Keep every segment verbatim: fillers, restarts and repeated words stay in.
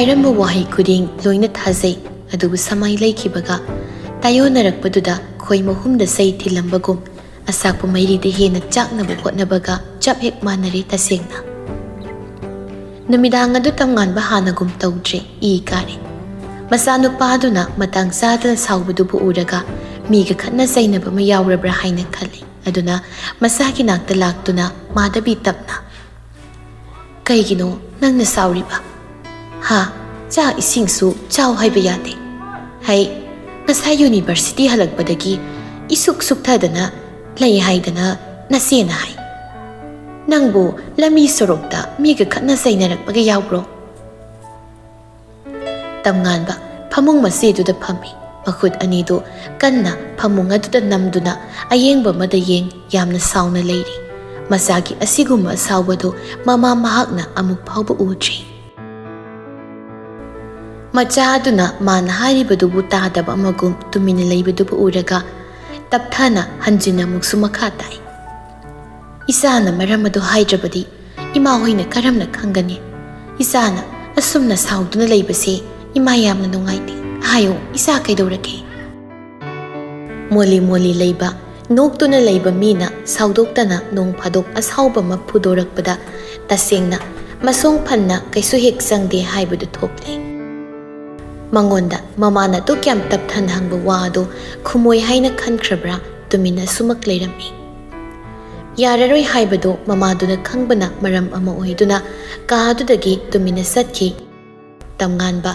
ꯍꯥꯏꯔꯝꯕ ꯋꯥꯍꯩ ꯈꯨꯗꯤꯡ ꯂꯣꯏꯅ ꯊꯥꯖꯩ, ꯑꯗꯨꯕꯨ ꯁꯃꯥꯏ ꯂꯩꯈꯤꯕꯒ ꯇꯥꯏꯌꯣꯟꯅꯔꯛꯄꯗꯨꯗ ꯈꯣꯏ ꯃꯍꯨꯝꯗ ꯆꯩ ꯊꯤꯜꯂꯝꯕꯒꯨꯝ ꯑꯁꯥꯛꯄ ꯃꯩꯔꯤꯗ ꯍꯦꯟꯅ ꯆꯥꯛꯅꯕ ꯍꯣꯠꯅꯕꯒ ꯆꯞ ꯍꯦꯛ ꯃꯥꯟꯅꯔꯦ ꯇꯁꯦꯡꯅ꯫ ꯅꯨꯃꯤꯗꯥꯡ ꯑꯗꯨ ꯇꯝꯉꯥꯟꯕ ꯍꯥꯟꯅꯒꯨꯝ ꯇꯧꯗ꯭ꯔꯦ, ꯏ ꯀꯥꯔꯦ꯫ ꯃꯆꯥꯅꯨꯄꯥꯗꯨꯅ ꯃꯇꯥꯡ ꯆꯥꯗꯅ ꯁꯥꯎꯕꯗꯨꯕꯨ ꯎꯔꯒ ꯃꯤꯒ ꯈꯠꯅ ꯆꯩꯅꯕ ꯑꯃ ꯌꯥꯎꯔꯕ꯭ꯔꯥ ꯍꯥꯏꯅ ꯈꯜꯂꯤ꯫ ꯑꯗꯨꯅ ꯃꯆꯥꯒꯤ ꯅꯥꯛꯇ ꯂꯥꯛꯇꯨꯅ ꯃꯥꯙꯕꯤ ꯇꯞꯅ, "ꯀꯩꯒꯤꯅꯣ ꯅꯪꯅ ꯁꯥꯎꯔꯤꯕ? ꯍꯥ? ꯆꯥꯛ ꯏꯁꯤꯡꯁꯨ ꯆꯥꯎ ꯍꯥꯏꯕ ꯌꯥꯗꯦ꯫ ꯍꯩ, ꯉꯁꯥꯏ ꯌꯨꯅꯤꯚꯔꯁꯤꯇꯤ ꯍꯜꯂꯛꯄꯗꯒꯤ ꯏꯁꯨꯛ ꯁꯨꯛꯊꯗꯅ ꯂꯩ ꯍꯥꯏꯗꯅ ꯅꯆꯦꯅ ꯍꯥꯏ꯫ ꯅꯪꯕꯨ ꯂꯝꯕꯤ ꯁꯣꯔꯣꯛꯇ ꯃꯤꯒ ꯈꯠꯅ ꯆꯩꯅꯔꯛꯄꯒ ꯌꯥꯎꯕ꯭ꯔꯣ?" ꯇꯝꯉꯥꯟꯕ ꯐꯃꯨꯡ ꯃꯆꯦꯗꯨꯗ ꯐꯝꯃꯤ꯫ ꯃꯈꯨꯠ ꯑꯅꯤꯗꯨ ꯀꯟꯅ ꯐꯃꯨꯡ ꯑꯗꯨꯗ ꯅꯝꯗꯨꯅ ꯑꯌꯦꯡꯕ ꯑꯃꯗ ꯌꯦꯡ ꯌꯥꯝꯅ ꯁꯥꯎꯅ ꯂꯩꯔꯤ꯫ ꯃꯆꯥꯒꯤ ꯑꯁꯤꯒꯨꯝꯕ ꯑꯁꯥꯎꯕꯗꯨ ꯃꯃꯥ ꯃꯍꯥꯛꯅ ꯑꯃꯨꯛ ꯐꯥꯎꯕ ꯎꯗ꯭ꯔꯤ꯫ ꯃꯆꯥ ꯑꯗꯨꯅ ꯃꯥꯅ ꯍꯥꯏꯔꯤꯕꯗꯨꯕꯨ ꯇꯥꯗꯕ ꯑꯃꯒꯨꯝ ꯇꯨꯃꯤꯟꯅ ꯂꯩꯕꯗꯨꯕꯨ ꯎꯔꯒ ꯇꯞꯊꯅ ꯍꯟꯖꯤꯟꯅ ꯑꯃꯨꯛꯁꯨ ꯃꯈꯥ ꯇꯥꯏ꯫ "ꯏꯆꯥꯅ ꯃꯔꯝ ꯑꯗꯨ ꯍꯥꯏꯗ꯭ꯔꯕꯗꯤ ꯏꯃꯥ ꯍꯣꯏꯅ ꯀꯔꯝꯅ ꯈꯪꯒꯅꯤ? ꯏꯆꯥꯅ ꯑꯁꯨꯝꯅ ꯁꯥꯎꯗꯨꯅ ꯂꯩꯕꯁꯦ ꯏꯃꯥ ꯌꯥꯝꯅ ꯅꯨꯡꯉꯥꯏꯇꯦ꯫ ꯍꯥꯏꯌꯣ, ꯏꯆꯥ ꯀꯩꯗꯧꯔꯒꯦ?" ꯃꯣꯜꯂꯤ ꯃꯣꯜꯂꯤ ꯂꯩꯕ, ꯅꯣꯛꯇꯨꯅ ꯂꯩꯕ ꯃꯤꯅ ꯁꯥꯎꯗꯣꯛꯇꯅ ꯅꯣꯡ ꯐꯥꯗꯣꯛ ꯑꯁꯥꯎꯕ ꯑꯃ ꯐꯨꯗꯣꯔꯛꯄꯗ ꯇꯁꯦꯡꯅ ꯃꯁꯣꯡ ꯐꯟꯅ ꯀꯩꯁꯨ ꯍꯦꯛ ꯆꯪꯗꯦ ꯍꯥꯏꯕꯗꯨ ꯊꯣꯛꯂꯦ꯫ ꯃꯉꯣꯟꯗ ꯃꯃꯥꯅ ꯑꯗꯨꯛ ꯌꯥꯝ ꯇꯞꯊꯅ ꯍꯪꯕ ꯋꯥ ꯑꯗꯨ ꯈꯨꯝꯃꯣꯏ ꯍꯥꯏꯅ ꯈꯟꯈ꯭ꯔꯕ꯭ꯔꯥ, ꯇꯨꯃꯤꯟꯅ ꯁꯨꯃꯛ ꯂꯩꯔꯝꯃꯤ꯫ ꯌꯥꯔꯔꯣꯏ ꯍꯥꯏꯕꯗꯨ ꯃꯃꯥꯗꯨꯅ ꯈꯪꯕꯅ ꯃꯔꯝ ꯑꯃ ꯑꯣꯏꯗꯨꯅ ꯀꯥ ꯑꯗꯨꯗꯒꯤ ꯇꯨꯃꯤꯟꯅ ꯆꯠꯈꯤ꯫ ꯇꯝꯉꯥꯟꯕ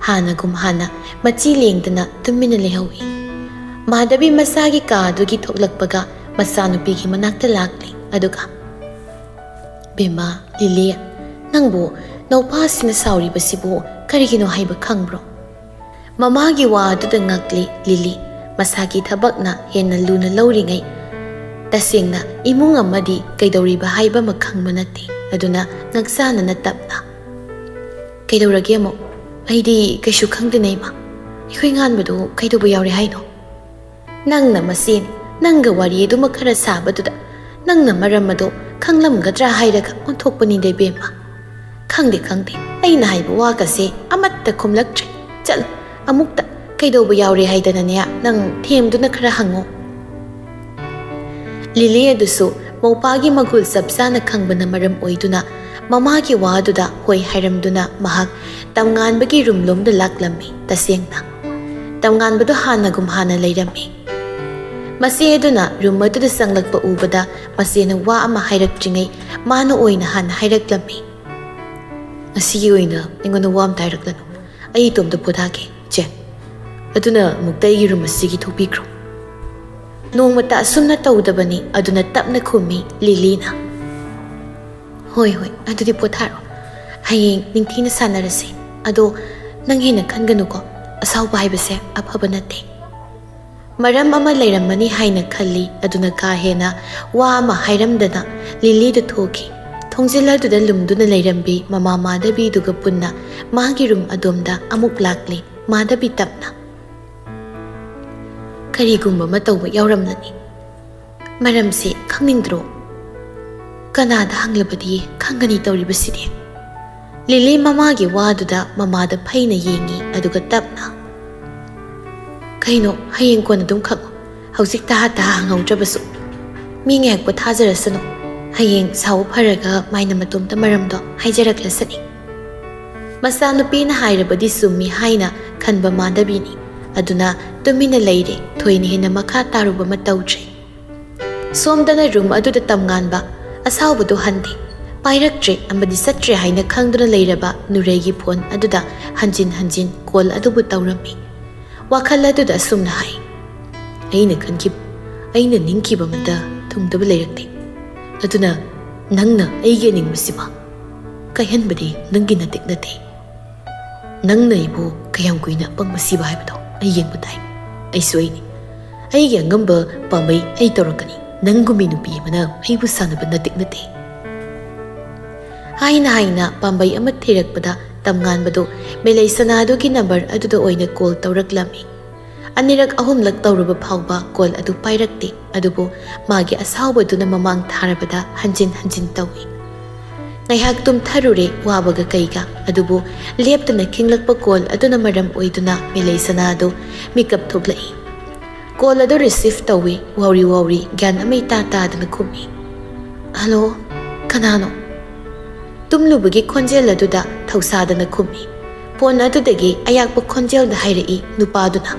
ꯍꯥꯟꯅꯒꯨꯝ ꯍꯥꯟꯅ ꯃꯆꯤ ꯂꯦꯡꯗꯅ ꯇꯨꯃꯤꯟꯅ ꯂꯩꯍꯧꯏ꯫ ꯃꯥꯙꯕꯤ ꯃꯆꯥꯒꯤ ꯀꯥ ꯑꯗꯨꯒꯤ ꯊꯣꯛꯂꯛꯄꯒ ꯃꯆꯥꯅꯨꯄꯤꯒꯤ ꯃꯅꯥꯛꯇ ꯂꯥꯛꯂꯦ, ꯑꯗꯨꯒ, "ꯕꯦꯝꯃ, ꯂꯤꯂꯤ, ꯅꯪꯕꯨ ꯅꯧꯄꯥꯁꯤꯅ ꯁꯥꯎꯔꯤꯕꯁꯤꯕꯨ ꯀꯔꯤꯒꯤꯅꯣ ꯍꯥꯏꯕ ꯈꯪꯕ꯭ꯔꯣ?" ꯃꯃꯥꯒꯤ ꯋꯥ ꯑꯗꯨꯗ ꯉꯛꯂꯤ ꯂꯤꯂꯤ꯫ ꯃꯁꯥꯒꯤ ꯊꯕꯛꯅ ꯍꯦꯟꯅ ꯂꯨꯅ ꯂꯧꯔꯤꯉꯩ, ꯇꯁꯦꯡꯅ ꯏꯃꯨꯡ ꯑꯃꯗꯤ ꯀꯩꯗꯧꯔꯤꯕ ꯍꯥꯏꯕ ꯑꯃ ꯈꯪꯕ ꯅꯠꯇꯦ꯫ ꯑꯗꯨꯅ ꯉꯛꯆꯥꯅꯅ ꯇꯞꯅ, "ꯀꯩꯗꯧꯔꯒꯦ ꯑꯃꯨꯛ? ꯑꯩꯗꯤ ꯀꯩꯁꯨ ꯈꯪꯗꯦꯅꯦ ꯏꯃꯥ꯫ ꯑꯩꯈꯣꯏ ꯉꯥꯟꯕꯗꯨ ꯀꯩꯗꯧꯕ ꯌꯥꯎꯔꯦ ꯍꯥꯏꯅꯣ?" "ꯅꯪꯅ ꯃꯁꯦꯟ ꯅꯪꯒ ꯋꯥꯔꯤ ꯑꯗꯨꯃꯛ ꯈꯔ ꯁꯥꯕꯗꯨꯗ ꯅꯪꯅ ꯃꯔꯝ ꯑꯗꯣ ꯈꯪꯂꯝꯒꯗ꯭ꯔꯥ ꯍꯥꯏꯔꯒ ꯑꯣꯟꯊꯣꯛꯄꯅꯤꯗ ꯏꯕꯦꯝꯃ꯫ "ꯈꯪꯗꯦ, ꯈꯪꯗꯦ, ꯑꯩꯅ ꯍꯥꯏꯕ ꯋꯥꯒꯁꯦ ꯑꯃꯠꯇ ꯈꯨꯝꯂꯛꯇ꯭ꯔꯦ꯫ ꯆꯠꯂꯨ, ꯑꯃꯨꯛꯇ ꯀꯩꯗꯧꯕ ꯌꯥꯎꯔꯦ ꯍꯥꯏꯗꯅꯅꯦ, ꯅꯪ ꯊꯦꯝꯗꯨꯅ ꯈꯔ ꯍꯪꯉꯨ꯫" ꯂꯤꯂꯤ ꯑꯗꯨꯁꯨ ꯃꯧꯄꯥꯒꯤ ꯃꯒꯨꯜ ꯆꯞ ꯆꯥꯅ ꯈꯪꯕꯅ ꯃꯔꯝ ꯑꯣꯏꯗꯨꯅ ꯃꯃꯥꯒꯤ ꯋꯥꯗꯨꯗ ꯍꯣꯏ ꯍꯥꯏꯔꯝꯗꯨꯅ ꯃꯍꯥꯛ ꯇꯝꯉꯥꯟꯕꯒꯤ ꯔꯨꯝꯂꯣꯝꯗ ꯂꯥꯛꯂꯝꯃꯤ꯫ ꯇꯁꯦꯡꯅ ꯇꯝꯉꯥꯟꯕꯗꯣ ꯍꯥꯟꯅꯒꯨꯝ ꯍꯥꯟꯅ ꯂꯩꯔꯝꯃꯤ꯫ ꯃꯆꯦ ꯑꯗꯨꯅ ꯔꯨꯝ ꯑꯗꯨꯗ ꯆꯪꯂꯛꯄ ꯎꯕꯗ ꯃꯆꯦꯅ ꯋꯥ ꯑꯃ ꯍꯥꯏꯔꯛꯇ꯭ꯔꯤꯉꯩ ꯃꯥꯅ ꯑꯣꯏꯅ ꯍꯥꯟꯅ ꯍꯥꯏꯔꯛꯂꯝꯃꯤ꯫ "ꯉꯁꯤꯒꯤ ꯑꯣꯏꯅ ꯑꯩꯉꯣꯟꯗ ꯋꯥ ꯑꯝꯇ ꯍꯥꯏꯔꯛꯂꯅꯨ꯫ ꯑꯩ ꯏꯇꯣꯝꯇ ꯄꯣꯊꯥꯒꯦ, ꯏꯆꯦ꯫ ꯑꯗꯨꯅ ꯑꯃꯨꯛꯇ ꯑꯩꯒꯤ ꯔꯨꯝ ꯑꯁꯤꯒꯤ ꯊꯣꯛꯄꯤꯈ꯭ꯔꯣ꯫" ꯅꯣꯡꯃꯇ ꯑꯁꯨꯝꯅ ꯇꯧꯗꯕꯅꯤ꯫ ꯑꯗꯨꯅ ꯇꯞꯅ ꯈꯨꯝꯃꯤ ꯂꯤꯂꯤꯅ꯫ "ꯍꯣꯏ, ꯍꯣꯏ, ꯑꯗꯨꯗꯤ ꯄꯣꯊꯥꯔꯣ꯫ ꯍꯌꯦꯡ ꯅꯤꯡꯊꯤꯅ ꯁꯥꯟꯅꯔꯁꯤ꯫ ꯑꯗꯣ ꯅꯪ ꯍꯦꯟꯅ ꯈꯟꯒꯅꯨꯀꯣ, ꯑꯁꯥꯎꯕ ꯍꯥꯏꯕꯁꯦ ꯑꯐꯕ ꯅꯠꯇꯦ꯫" ꯃꯔꯝ ꯑꯃ ꯂꯩꯔꯝꯃꯅꯤ ꯍꯥꯏꯅ ꯈꯜꯂꯤ꯫ ꯑꯗꯨꯅ ꯀꯥ ꯍꯦꯟꯅ ꯋꯥ ꯑꯃ ꯍꯥꯏꯔꯝꯗꯅ ꯂꯤꯂꯤꯗꯨ ꯊꯣꯛꯈꯤ꯫ ꯊꯣꯡꯖꯤꯜ ꯑꯗꯨꯗ ꯂꯨꯝꯗꯨꯅ ꯂꯩꯔꯝꯕꯤ ꯃꯃꯥ ꯃꯥꯙꯕꯤꯗꯨꯒ ꯄꯨꯟꯅ ꯃꯥꯒꯤ ꯔꯨꯝ ꯑꯗꯣꯝꯗ ꯑꯃꯨꯛ ꯂꯥꯛꯂꯤ ꯃꯥꯙꯕꯤ ꯇꯞꯅ꯫ "ꯀꯔꯤꯒꯨꯝꯕ ꯑꯃ ꯇꯧꯕ ꯌꯥꯎꯔꯝꯂꯅꯤ꯫ ꯃꯔꯝꯁꯤ ꯈꯪꯅꯤꯡꯗ꯭ꯔꯣ? ꯀꯅꯥꯗ ꯍꯪꯂꯕꯗꯤ ꯈꯪꯒꯅꯤ ꯇꯧꯔꯤꯕꯁꯤꯗꯤ?" ꯂꯤꯂꯤ ꯃꯃꯥꯒꯤ ꯋꯥꯗꯨꯗ ꯃꯃꯥꯗ ꯐꯩꯅ ꯌꯦꯡꯉꯤ, ꯑꯗꯨꯒ ꯇꯞꯅ, "ꯀꯩꯅꯣ, ꯍꯌꯦꯡ ꯀꯣꯟꯅ ꯑꯗꯨꯝ ꯈꯪꯉꯣ꯫ ꯍꯧꯖꯤꯛ ꯇꯍꯥ ꯇꯍꯥ ꯍꯪꯍꯧꯗ꯭ꯔꯕꯁꯨ꯫ ꯃꯤ ꯉꯥꯏꯍꯥꯛ ꯄꯣꯊꯥꯖꯔꯁꯅꯨ꯫ ꯍꯌꯦꯡ ꯁꯥꯎꯕ ꯐꯔꯒ ꯃꯥꯏꯅ ꯃꯇꯣꯝꯇ ꯃꯔꯝꯗꯣ ꯍꯥꯏꯖꯔꯛꯂꯁꯅꯤ꯫" ꯃꯆꯥꯅꯨꯄꯤꯅ ꯍꯥꯏꯔꯕꯗꯤ ꯆꯨꯝꯃꯤ ꯍꯥꯏꯅ ꯈꯟꯕ ꯃꯥꯙꯕꯤꯅꯤ꯫ ꯑꯗꯨꯅ ꯇꯨꯃꯤꯟꯅ ꯂꯩꯔꯦ꯫ ꯊꯣꯏꯅ ꯍꯦꯟꯅ ꯃꯈꯥ ꯇꯥꯔꯨꯕ ꯑꯃ ꯇꯧꯗ꯭ꯔꯦ꯫ ꯁꯣꯝꯗꯅ ꯔꯨꯝ ꯑꯗꯨꯗ ꯇꯝꯉꯥꯟꯕ ꯑꯁꯥꯎꯕꯗꯨ ꯍꯟꯗꯦ, ꯄꯥꯏꯔꯛꯇ꯭ꯔꯦ ꯑꯃꯗꯤ ꯆꯠꯇ꯭ꯔꯦ ꯍꯥꯏꯅ ꯈꯪꯗꯨꯅ ꯂꯩꯔꯕ ꯅꯨꯔꯩꯒꯤ ꯐꯣꯟ ꯑꯗꯨꯗ ꯍꯟꯖꯤꯟ ꯍꯟꯖꯤꯟ ꯀꯣꯜ ꯑꯗꯨꯕꯨ ꯇꯧꯔꯝꯃꯤ꯫ ꯋꯥꯈꯜ ꯑꯗꯨꯗ ꯑꯁꯨꯝꯅ ꯍꯥꯏ, "ꯑꯩꯅ ꯈꯟꯈꯤꯕ, ꯑꯩꯅ ꯅꯤꯡꯈꯤꯕ ꯑꯃꯠꯇ ꯊꯨꯡꯗꯕ ꯂꯩꯔꯛꯇꯦ꯫ ꯑꯗꯨꯅ ꯅꯪꯅ ꯑꯩꯒꯤ ꯑꯅꯤꯡꯕꯁꯤꯃ ꯀꯥꯏꯍꯟꯕꯗꯤ ꯅꯪꯒꯤ ꯅꯇꯤꯛ ꯅꯠꯇꯦ꯫ ꯅꯪꯅ ꯑꯩꯕꯨ ꯀꯌꯥꯝ ꯀꯨꯏꯅ ꯑꯄꯪꯕ ꯁꯤꯕ ꯍꯥꯏꯕꯗꯣ ꯑꯩ ꯌꯦꯡꯕ ꯇꯥꯏ꯫ ꯑꯩꯁꯨ ꯑꯩꯅꯤ꯫ ꯑꯩꯒꯤ ꯑꯉꯝꯕ ꯄꯥꯝꯕꯩ ꯑꯩ ꯇꯧꯔꯛꯀꯅꯤ꯫ ꯅꯪꯒꯨꯝꯕꯤ ꯅꯨꯄꯤ ꯑꯃꯅ ꯑꯩꯕꯨ ꯁꯥꯟꯅꯕ ꯅꯇꯤꯛ ꯅꯠꯇꯦ꯫" ꯍꯥꯏꯅ ꯍꯥꯏꯅ ꯄꯥꯝꯕꯩ ꯑꯃ ꯊꯤꯔꯛꯄꯗ ꯇꯝꯉꯥꯟꯕꯗꯨ ꯃꯦꯂꯩ ꯁꯅꯥꯗꯨꯒꯤ ꯅꯝꯕꯔ ꯑꯗꯨꯗ ꯑꯣꯏꯅ ꯀꯣꯜ ꯇꯧꯔꯛꯂꯝꯃꯤ꯫ ꯑꯅꯤꯔꯛ ꯑꯍꯨꯝꯂꯛ ꯇꯧꯔꯨꯕ ꯐꯥꯎꯕ ꯀꯣꯜ ꯑꯗꯨ ꯄꯥꯏꯔꯛꯇꯦ꯫ ꯑꯗꯨꯕꯨ ꯃꯥꯒꯤ ꯑꯁꯥꯎꯕꯗꯨꯅ ꯃꯃꯥꯡ ꯊꯥꯔꯕꯗ ꯍꯟꯖꯤꯟ ꯍꯟꯖꯤꯟ ꯇꯧꯏ꯫ ꯉꯥꯏꯍꯥꯛ ꯇꯨꯝꯊꯔꯨꯔꯦ ꯋꯥꯕꯒ ꯀꯩꯒ, ꯑꯗꯨꯕꯨ ꯂꯦꯞꯇꯅ ꯈꯤꯡꯂꯛꯄ ꯀꯣꯜ ꯑꯗꯨꯅ ꯃꯔꯝ ꯑꯣꯏꯗꯨꯅ ꯃꯤꯂꯩꯁꯅꯥꯗꯨ ꯃꯤꯀꯞ ꯊꯣꯛꯂꯛꯏ꯫ ꯀꯣꯜ ꯑꯗꯨ ꯔꯤꯁꯤꯚ ꯇꯧꯏ, ꯋꯥꯎꯔꯤ ꯋꯥꯎꯔꯤ ꯒ꯭ꯌꯥꯟ ꯑꯃ ꯏꯇꯥ ꯇꯥꯗꯅ ꯈꯨꯝꯃꯤ꯫ "ꯍꯜꯂꯣ, ꯀꯅꯥꯅꯣ?" ꯇꯨꯝꯂꯨꯕꯒꯤ ꯈꯣꯟꯖꯦꯜ ꯑꯗꯨꯗ ꯊꯧꯁꯥꯗꯅ ꯈꯨꯝꯃꯤ꯫ ꯐꯣꯟ ꯑꯗꯨꯗꯒꯤ ꯑꯌꯥꯛꯄ ꯈꯣꯟꯖꯦꯜꯗ ꯍꯥꯏꯔꯛꯏ ꯅꯨꯄꯥꯗꯨꯅ꯫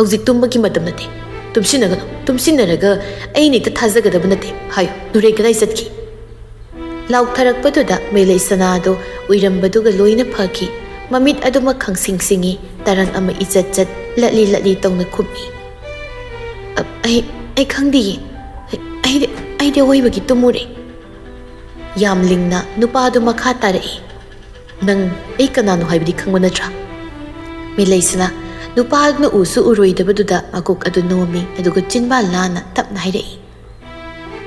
"ꯍꯧꯖꯤꯛ ꯇꯨꯝꯕꯒꯤ ꯃꯇꯝ ꯅꯠꯇꯦ꯫ ꯇꯨꯝꯁꯤꯟꯅꯒꯅꯨ꯫ ꯇꯨꯝꯁꯤꯟꯅꯔꯒ ꯑꯩꯅ ꯍꯦꯛꯇ ꯊꯥꯖꯒꯗꯕ ꯅꯠꯇꯦ꯫ ꯍꯥꯏꯌꯨ, ꯅꯨꯔꯩ ꯀꯗꯥꯏ ꯆꯠꯈꯤ?" ꯂꯥꯎꯊꯔꯛꯄꯗꯨꯗ ꯃꯦꯂꯩꯁꯅꯥꯗꯣ ꯎꯏꯔꯝꯕꯗꯨꯒ ꯂꯣꯏꯅ ꯐꯈꯤ꯫ ꯃꯃꯤꯠ ꯑꯗꯨꯃꯛ ꯈꯪꯁꯤꯡ ꯁꯤꯡꯉꯤ, ꯇꯔꯪ ꯑꯃ ꯏꯆꯠ ꯆꯠ, ꯂꯠꯂꯤ ꯂꯠꯂꯤ ꯇꯧꯅ ꯈꯨꯝꯃꯤ꯫ "ꯑ, ꯑꯩ, ꯑꯩ ꯈꯪꯗꯤꯌꯦ꯫ ꯑꯩ, ꯑꯩꯗꯤ, ꯑꯩꯗꯤ ꯑꯋꯣꯏꯕꯒꯤ ꯇꯨꯝꯃꯨꯔꯦ꯫" ꯌꯥꯝ ꯂꯤꯡꯅ ꯅꯨꯄꯥꯗꯨ ꯃꯈꯥ ꯇꯥꯔꯛꯏ꯫ "ꯅꯪ ꯑꯩ ꯀꯅꯥꯅꯣ ꯍꯥꯏꯕꯗꯤ ꯈꯪꯕ ꯅꯠꯇ꯭ꯔꯥ?" ꯃꯤꯂꯩꯁꯅꯥ ꯅꯨꯄꯥꯗꯨꯅ ꯎꯁꯨ ꯎꯔꯣꯏꯗꯕꯗꯨꯗ ꯃꯀꯣꯛ ꯑꯗꯨ ꯅꯣꯝꯃꯤ, ꯑꯗꯨꯒ ꯆꯤꯟꯕꯥꯜ ꯂꯥꯟꯅ ꯇꯞꯅ ꯍꯥꯏꯔꯛꯏ꯫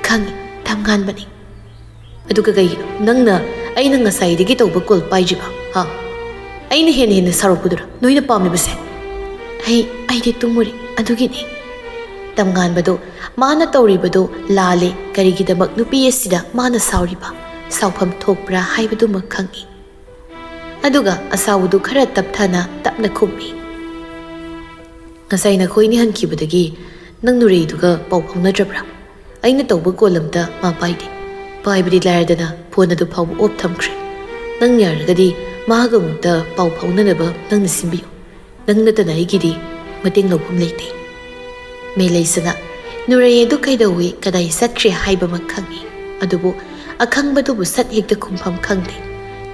"ꯈꯪꯉꯤ, ꯊꯝꯉꯥꯟꯕꯅꯤ꯫" "ꯑꯗꯨꯒ ꯀꯩꯒꯤꯅꯣ ꯅꯪꯅ ꯑꯩꯅ ꯉꯁꯥꯏꯗꯒꯤ ꯇꯧꯕ ꯀꯣꯜ ꯄꯥꯏꯗ꯭ꯔꯤꯕ? ꯍꯥ? ꯑꯩꯅ ꯍꯦꯟꯅ ꯍꯦꯟꯅ ꯁꯥꯎꯔꯛꯄꯗꯨꯔ ꯅꯣꯏꯅ ꯄꯥꯝꯂꯤꯕꯁꯦ?" "ꯑꯩ, ꯑꯩꯗꯤ ꯇꯨꯝꯃꯨꯔꯦ, ꯑꯗꯨꯒꯤꯅꯤ꯫" ꯇꯝꯉꯥꯟꯕꯗꯣ ꯃꯥꯅ ꯇꯧꯔꯤꯕꯗꯣ ꯂꯥꯜꯂꯦ, ꯀꯔꯤꯒꯤꯗꯃꯛ ꯅꯨꯄꯤ ꯑꯁꯤꯗ ꯃꯥꯅ ꯁꯥꯎꯔꯤꯕ? ꯁꯥꯎꯐꯝ ꯊꯣꯛꯄ꯭ꯔꯥ ꯍꯥꯏꯕꯗꯨꯃꯛ ꯈꯪꯏ꯫ ꯑꯗꯨꯒ ꯑꯁꯥꯎꯕꯗꯨ ꯈꯔ ꯇꯞꯊꯅ ꯇꯞꯅ ꯈꯨꯝꯃꯤ꯫ "ꯉꯁꯥꯏ ꯅꯈꯣꯏꯅꯤ ꯍꯟꯈꯤꯕꯗꯒꯤ ꯅꯪ ꯅꯨꯔꯩꯗꯨꯒ ꯄꯥꯎ ꯐꯥꯎꯅꯗ꯭ꯔꯕ꯭ꯔꯥ? ꯑꯩꯅ ꯇꯧꯕ ꯀꯣꯜ ꯑꯝꯇ ꯃꯥ ꯄꯥꯏꯗꯦ꯫ ꯄꯥꯏꯕꯗꯤ ꯂꯥꯏꯔꯗꯅ ꯐꯣꯟ ꯑꯗꯨ ꯐꯥꯎꯕ ꯑꯣꯐ ꯊꯝꯈ꯭ꯔꯦ꯫ ꯅꯪ ꯌꯥꯔꯒꯗꯤ ꯃꯥꯒ ꯑꯃꯨꯛꯇ ꯄꯥꯎ ꯐꯥꯎꯅꯅꯕ ꯅꯪꯅ ꯁꯤꯟꯕꯤꯌꯨ꯫ ꯅꯪ ꯅꯠꯇꯅ ꯑꯩꯒꯤꯗꯤ ꯃꯇꯦꯡ ꯂꯧꯐꯝ ꯂꯩꯇꯦ꯫" ꯃꯦꯂꯩꯁꯅ ꯅꯨꯔꯩ ꯑꯗꯨ ꯀꯩꯗꯧꯏ, ꯀꯗꯥꯏ ꯆꯠꯈ꯭ꯔꯦ ꯍꯥꯏꯕꯃꯛ ꯈꯪꯏ꯫ ꯑꯗꯨꯕꯨ ꯑꯈꯪꯕꯗꯨꯕꯨ ꯁꯠ ꯍꯦꯛꯇ ꯈꯨꯝꯐꯝ ꯈꯪꯗꯦ꯫